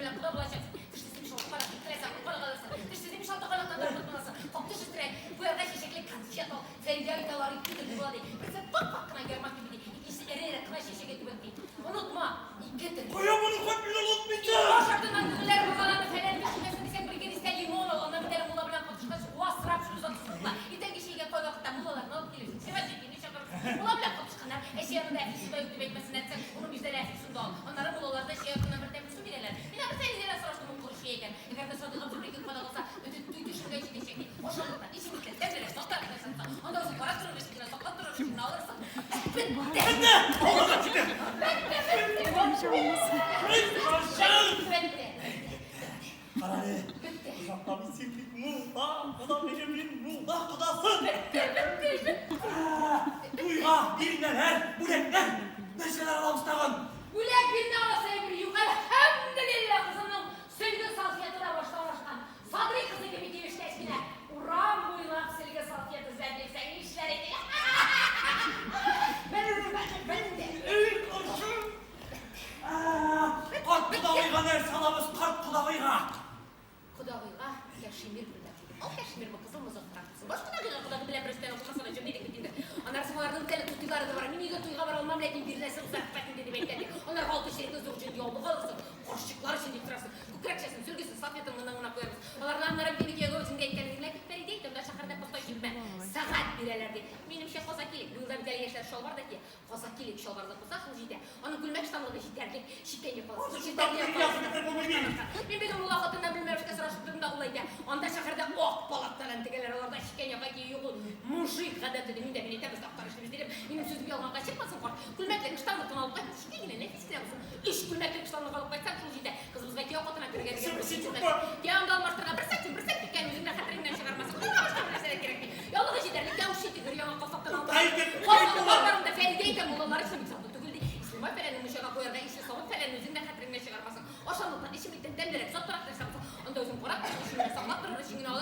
белән кода булачаксың. Тешлесен биш алты калак, теләсәң, ун калак алырсың. Тешсезен биш алты калактан да артык буласың. Каптыш өстерә, куярга чәчәкле конфет ал. Фәридә әйтә, алар ике төрле була, ди. Берсе пап-пак кына ярма кеби, ди. Икенчесе эре-эре кына чәчәге кебек, ди. Онытма, ике төрле. Кая моны хәт мин онытмыйча? Баш артыннан күңелләр бозаланы, фәлән төшмәсен дисәң, бер-ике дистә лимон ал, аннан бит әле мулла белән катышкач, асрап шул затсыз тотма. Иртәнге чәйгә кайвакытта муллаларны алып килерсең. Сираҗетдинне чакырырсың. Мулла белән катышканнар, ә чәй янында әфлисун да юк дип әйтмәсеннәр дисәң, уның биштәле әфлисун да ал. Аннары муллалар да чәй артыннан бер тәмле су бирәләр. Мин аны Фәридәдән сораштым, ул коры чәй икән. Әгәр дә Садыйк абзый бер-ике кадак алса, бөтен туй төшемгә җитәчәк, ди. Ашамлыклар, эчемлекләр, тәмлерәк, затлырак нәрсә булса, анда үзең карап торыр өчен генә, саклап торыр өчен генә алырсың. Бетте! Бетте! Алга китә! Бетте, бетте! Бетте! Карале. Бетте. Озакта бит син бит мулла, кода минем мин мулла кодасы. Бетте, бетте, бетте. Туйга бирнәләр, бүләкләр, нәрсәләр алабыз тагын? Бүләк бирнә аласы әйбер юк, әлхәмделилләһ, кызымның сөлге салфеты да башланышкан. Садри кызы кеби килешкәч кенә, урам буйлап сөлге салфеты эзләп йөрсәң, нишләр идең? Бетте. Эй, каршы! Карт кодагыйга нәрсә алабыз, карт кодагыйга? Кодагыйга кәшимир күлмәк кидем. Ал кәшмирме, кызылмы, затлырак булсын. Баш кодагыйга кодагый белән бер өстәл утырмаса да җөрми идек бит инде. Аннары соң аларның бит әле тутыйлары да бар. Мин өйгә туйга бара алмам, ләкин бирнәсе булса рәхмәт инде дип әйтә ди. Анарга алты чирекле зур җен яулык алырсың. Карчыклар өчен дип торасың. Күкрәкчәсен, сөлгесен, салфетын гына гына куярбыз. Аларны аннары бит инде кияүгә үзеңдә әйткән идең, ләкин Фәридә әйтә, монда шәһәрдә постай җибмә. Сәгать бирәләр ди. Минемчә, казакилек. Бу елда бит әле яшьләр чалбар да кия. Казакилек чалбарлы булса, шул җитә. Аның күлмәк-штанлыгы җитәрлек. Чиккән якаласы, челтәрле якаласы. Мин бүген мулла хатыннан белмәмешкә сорашып тордым да, ул әйтә, анда шәһәрдә ак палаткадан тегәләр, аларда чиккән яка кию юк ул. Мужик гадәте ди. Мин дә, мин әйтәм, без актар эшлибез дидем. Минем сүзем ялганга чыкмасын, карт. Күлмәклек, штанлыкны алып кайт, нечкә генә, нәфис кенә булсын. Өч күлмәклек, штанлык алып кайтсаң, шул җитә. Кызыбызга кияү катына керергә дигән бер күлмәк. Кияүеңне алмаштырырга бер сәтим, бер сәт киткән, үзең дә хәтереңнән чыгармасың. Моннан башка бер нәрсә дә кирәкми. Яулыгы җитәрлек, кәвеш чите өр-яңа калфактан алып Калфагы бар барында Фәридә икән, муллалар өчен бик затлы түгел ди. Ислемай фәләнне мунчага куярга ишле савыт фәләнне үзең дә хәтереңнән чыгармасың. Ашамлыктан, эчемлектән тәмлерәк, затлырак нәрсә булса, анда үзең карап торыр өчен генә, саклап торыр өчен генә алырсың.